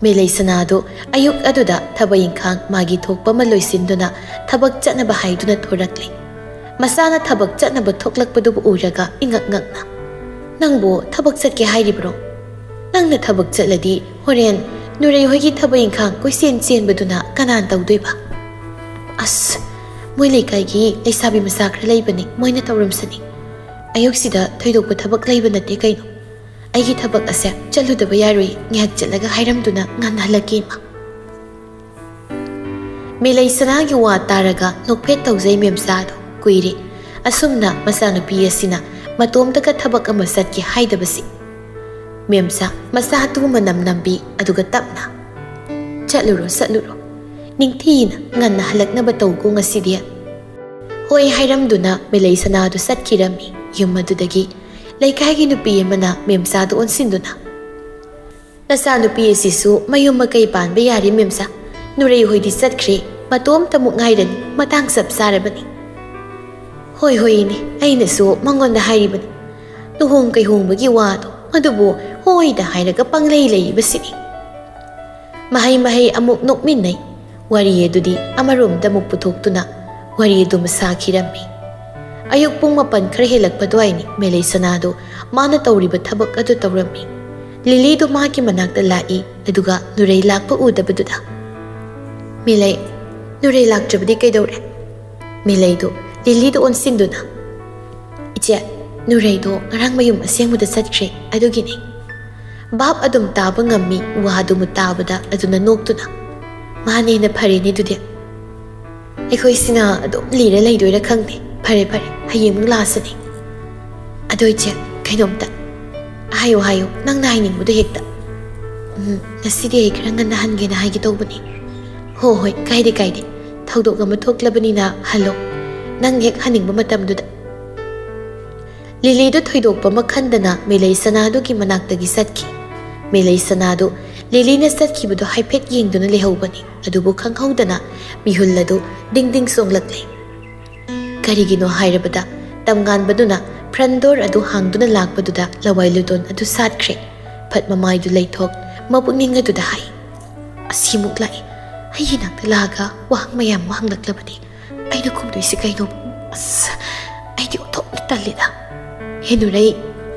ꯃꯦꯂꯩ ꯁꯅꯥꯗꯨ ꯑꯌꯨꯛ ꯑꯗꯨꯗ ꯊꯕꯛ ꯏꯪꯈꯥꯡ ꯃꯥꯒꯤ ꯊꯣꯛꯄ ꯑꯃ ꯂꯣꯏꯁꯤꯟꯗꯨꯅ ꯊꯕꯛ ꯆꯠꯅꯕ ꯍꯥꯏꯗꯨꯅ ꯊꯣꯔꯛꯂꯦ꯫ ꯃꯆꯥꯅ ꯊꯕꯛ ꯆꯠꯅꯕ ꯊꯣꯛꯂꯛꯄꯗꯨꯕꯨ ꯎꯔꯒ ꯏꯉꯛ ꯉꯛꯅ, "ꯅꯪꯕꯨ ꯊꯕꯛ ꯆꯠꯀꯦ ꯍꯥꯏꯔꯤꯕ꯭ꯔꯣ? ꯅꯪꯅ ꯊꯕꯛ ꯆꯠꯂꯗꯤ ꯍꯣꯔꯦꯟ ꯅꯨꯔꯩ ꯍꯣꯏꯒꯤ ꯊꯕꯛ ꯏꯪꯈꯥꯡ ꯀꯣꯏꯆꯦꯟ ꯆꯦꯟꯕꯗꯨꯅ ꯀꯅꯥꯅ ꯇꯧꯗꯣꯏꯕ?" "ꯑꯁ, ꯃꯣꯏ ꯂꯩꯀꯥꯏꯒꯤ ꯂꯩꯁꯥꯕꯤ ꯃꯆꯥ ꯈꯔ ꯂꯩꯕꯅꯤ, ꯃꯣꯏꯅ ꯇꯧꯔꯝꯁꯅꯤ꯫ ꯑꯌꯨꯛꯁꯤꯗ ꯊꯣꯏꯗꯣꯛꯄ ꯊꯕꯛ ꯂꯩꯕ ꯅꯠꯇꯦ ꯀꯩꯅꯣ꯫ ꯑꯩꯒꯤ ꯊꯕꯛ ꯑꯁꯦ ꯆꯠꯂꯨꯗꯕ ꯌꯥꯔꯣꯏ, ꯉꯥꯏꯍꯥꯛ ꯆꯠꯂꯒ ꯍꯥꯏꯔꯝꯗꯨꯅ ꯉꯟꯅ ꯍꯜꯂꯛꯀꯦ ꯏꯃꯥ꯫" ꯃꯦꯂꯩ ꯁꯅꯥꯒꯤ ꯋꯥ ꯇꯥꯔꯒ ꯅꯣꯛꯐꯦꯠ ꯇꯧꯖꯩ ꯃꯦꯝꯆꯥꯗꯣ꯫ ꯀꯨꯏꯔꯦ ꯑꯁꯨꯝꯅ ꯃꯆꯥꯅꯨꯄꯤ ꯑꯁꯤꯅ ꯃꯇꯣꯝꯇꯒ ꯊꯕꯛ ꯑꯃ ꯆꯠꯀꯦ ꯍꯥꯏꯗꯕꯁꯤ꯫ ꯃꯦꯝꯆꯥ ꯃꯆꯥꯗꯨ ꯃꯅꯝ ꯅꯝꯕꯤ ꯑꯗꯨꯒ ꯇꯞꯅ, "ꯆꯠꯂꯨꯔꯣ, ꯆꯠꯂꯨꯔꯣ꯫ ꯅꯤꯡꯊꯤꯅ ꯉꯟꯅ ꯍꯜꯂꯛꯅꯕ ꯇꯧꯀꯣ ꯉꯁꯤꯗꯤ꯫" ꯍꯣꯏ ꯍꯥꯏꯔꯝꯗꯨꯅ ꯃꯦꯂꯩ ꯁꯅꯥꯗꯨ ꯆꯠꯈꯤꯔꯝꯃꯤ꯫ ꯌꯨꯝ ꯑꯗꯨꯗꯒꯤ ꯂꯩꯀꯥꯏꯒꯤ ꯅꯨꯄꯤ ꯑꯃꯅ ꯃꯦꯝꯆꯥꯗꯨ ꯑꯣꯟꯁꯤꯟꯗꯨꯅ, "ꯅꯆꯥꯅꯨꯄꯤ ꯑꯁꯤꯁꯨ ꯃꯌꯨꯝ ꯃꯀꯩ ꯄꯥꯟꯕ ꯌꯥꯔꯦ ꯃꯦꯝꯆꯥ꯫ ꯅꯨꯔꯩ ꯍꯣꯏꯗꯤ ꯆꯠꯈ꯭ꯔꯦ, ꯃꯇꯣꯝꯇꯃꯨꯛ ꯉꯥꯏꯔꯅꯤ, ꯃꯇꯥꯡ ꯆꯞ ꯆꯥꯔꯕꯅꯤ꯫" "ꯍꯣꯏ, ꯍꯣꯏ ꯏꯅꯦ, ꯑꯩꯅꯁꯨ ꯃꯉꯣꯟꯗ ꯍꯥꯏꯔꯤꯕꯅꯤ꯫ ꯂꯨꯍꯣꯡ ꯀꯩꯍꯣꯡꯕꯒꯤ ꯋꯥꯗꯣ ꯑꯗꯨꯕꯨ ꯍꯣꯏꯗ ꯍꯥꯏꯔꯒ ꯄꯪꯂꯩ ꯂꯩꯔꯤꯕꯁꯤꯅꯤ꯫" ꯃꯍꯩ ꯃꯍꯩ ꯑꯃꯨꯛ ꯅꯣꯛꯃꯤꯟꯅꯩ꯫ ꯋꯥꯔꯤ ꯑꯗꯨꯗꯤ ꯑꯃꯔꯣꯝꯗ ꯑꯃꯨꯛ ꯄꯨꯊꯣꯛꯇꯨꯅ ꯋꯥꯔꯤ ꯑꯗꯨꯃ ꯁꯥꯈꯤꯔꯝꯃꯤ꯫ ꯑꯌꯨꯛ ꯄꯨꯡ ꯃꯥꯄꯟ ꯈꯔ ꯍꯦꯜꯂꯛꯄ ꯑꯗꯨꯋꯥꯏꯅꯤ ꯃꯦꯂꯩ ꯁꯅꯥꯗꯨ ꯃꯥꯅ ꯇꯧꯔꯤꯕ ꯊꯕꯛ ꯑꯗꯨ ꯇꯧꯔꯝꯃꯤ꯫ ꯂꯤꯂꯤꯗꯨ ꯃꯥꯒꯤ ꯃꯅꯥꯛꯇ ꯂꯥꯛꯏ, ꯑꯗꯨꯒ ꯅꯨꯔꯩ ꯂꯥꯛꯄ ꯎꯗꯕꯗꯨꯗ, "ꯃꯦꯂꯩ, ꯅꯨꯔꯩ ꯂꯥꯛꯇ꯭ꯔꯕꯗꯤ ꯀꯩꯗꯧꯔꯦ?" ꯃꯦꯂꯩꯗꯨ ꯂꯤꯂꯤꯗ ꯑꯣꯟꯁꯤꯟꯗꯨꯅ, "ꯏꯆꯦ, ꯅꯨꯔꯩꯗꯣ ꯉꯔꯥꯡ ꯃꯌꯨꯝ ꯑꯁꯦꯡꯕꯗ ꯆꯠꯈ꯭ꯔꯦ, ꯑꯗꯨꯒꯤꯅꯤ꯫" ꯚꯥꯞ ꯑꯗꯨꯝ ꯇꯥꯕ ꯉꯝꯃꯤ ꯋꯥꯗꯨꯃ ꯇꯥꯕꯗ꯫ ꯑꯗꯨꯅ ꯅꯣꯛꯇꯨꯅ, "ꯃꯥꯅ ꯍꯦꯟꯅ ꯐꯔꯦꯅꯦ ꯑꯗꯨꯗꯤ꯫ ꯑꯩꯈꯣꯏꯁꯤꯅ ꯑꯗꯨꯝ ꯂꯤꯔ ꯂꯩꯗꯣꯏꯔꯥ ꯈꯪꯗꯦ꯫ ꯐꯔꯦ ꯐꯔꯦ, ꯍꯌꯦꯡꯃꯨꯛ ꯂꯥꯛꯑꯁꯤꯅꯦ꯫ ꯑꯗꯣ ꯏꯆꯦ, ꯀꯩꯅꯣꯝꯇ ꯍꯥꯏꯌꯨ ꯍꯥꯏꯌꯨ, ꯅꯪꯅ ꯍꯥꯏꯅꯤꯡꯕꯗꯣ ꯍꯦꯛꯇ꯫" "ꯎꯝ, ꯉꯁꯤꯗꯤ ꯑꯩ ꯈꯔ ꯉꯟꯅ ꯍꯟꯒꯦꯅ ꯍꯥꯏꯒꯦ ꯇꯧꯕꯅꯤ꯫" "ꯍꯣ ꯍꯣꯏ, ꯀꯥꯏꯗꯦ ꯀꯥꯏꯗꯦ꯫ ꯊꯧꯗꯣꯛ ꯑꯃ ꯊꯣꯛꯂꯕꯅꯤꯅ ꯍꯜꯂꯣ꯫ ꯅꯪ ꯍꯦꯛ ꯍꯟꯅꯤꯡꯕ ꯃꯇꯝꯗꯨꯗ꯫" ꯂꯤꯂꯤꯗꯨ ꯊꯣꯏꯗꯣꯛꯄ ꯑꯃ ꯈꯟꯗꯅ ꯃꯦꯂꯩ ꯁꯅꯥꯗꯨꯒꯤ ꯃꯅꯥꯛꯇꯒꯤ ꯆꯠꯈꯤ꯫ ꯃꯦꯂꯩ ꯁꯅꯥꯗꯨ ꯂꯤꯂꯤꯅ ꯆꯠꯈꯤꯕꯗꯨ ꯍꯥꯏꯐꯦꯠ ꯌꯦꯡꯗꯨꯅ ꯂꯩꯍꯧꯕꯅꯤ꯫ ꯑꯗꯨꯕꯨ ꯈꯪꯍꯧꯗꯅ ꯃꯤꯍꯨꯜ ꯑꯗꯨ ꯗꯤꯡ ꯗꯤꯡ ꯆꯣꯡꯂꯛꯂꯦ꯫ ꯀꯔꯤꯒꯤꯅꯣ ꯍꯥꯏꯔꯕꯗ, ꯇꯝꯉꯥꯟꯕꯗꯨꯅ front door ꯑꯗꯨ ꯍꯥꯡꯗꯨꯅ ꯂꯥꯛꯄꯗꯨꯗ ꯂꯋꯥꯏ ꯂꯨꯇꯣꯟ ꯑꯗꯨ ꯁꯥꯠꯈ꯭ꯔꯦ꯫ ꯐꯠ ꯃꯃꯥꯏꯗꯨ ꯂꯩꯊꯣꯛ, ꯃꯄꯨꯛꯅꯤꯡ ꯑꯗꯨꯗ ꯍꯥꯏ, "ꯑꯁꯤꯃꯨꯛ ꯂꯥꯛꯏ, ꯑꯩꯒꯤ ꯅꯥꯛꯇ ꯂꯥꯛꯑꯒ ꯋꯥꯍꯪ ꯃꯌꯥꯝ ꯑꯃ ꯍꯪꯂꯛꯂꯕꯗꯤ ꯑꯩꯅ ꯈꯨꯝꯗꯣꯏꯁꯤ ꯀꯩꯅꯣ? ꯑꯁ, ꯑꯩꯗꯤ ꯑꯣꯟꯊꯣꯛꯅ ꯇꯜꯂꯤꯗ꯫ ꯍꯦꯟꯅꯨꯔꯩ,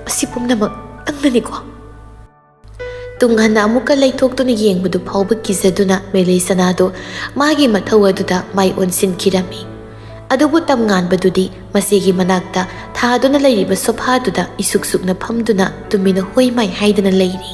ꯑꯁꯤ ꯄꯨꯝꯅꯃꯛ ꯅꯪꯅꯅꯤꯀꯣ?" ꯇꯨꯡ ꯍꯟꯅ ꯑꯃꯨꯛꯀ ꯂꯩꯊꯣꯛꯇꯨꯅ ꯌꯦꯡꯕꯗꯨ ꯐꯥꯎꯕ ꯀꯤꯖꯗꯨꯅ ꯃꯦꯂꯩ ꯁꯅꯥꯗꯨ ꯃꯥꯒꯤ ꯃꯊꯧ ꯑꯗꯨꯗ ꯃꯥꯏ ꯑꯣꯟꯁꯤꯟꯈꯤꯔꯝꯃꯤ꯫ ꯑꯗꯨꯕꯨ ꯇꯝꯉꯥꯟꯕꯗꯨꯗꯤ ꯃꯆꯦꯒꯤ ꯃꯅꯥꯛꯇ ꯊꯥꯗꯨꯅ ꯂꯩꯔꯤꯕ ꯁꯣꯐꯥꯗꯨꯗ ꯏꯁꯨꯛ ꯁꯨꯛꯅ ꯐꯝꯗꯨꯅ ꯇꯨꯃꯤꯟꯅ ꯍꯣꯏ ꯃꯥꯏ ꯍꯥꯏꯗꯅ ꯂꯩꯔꯤ꯫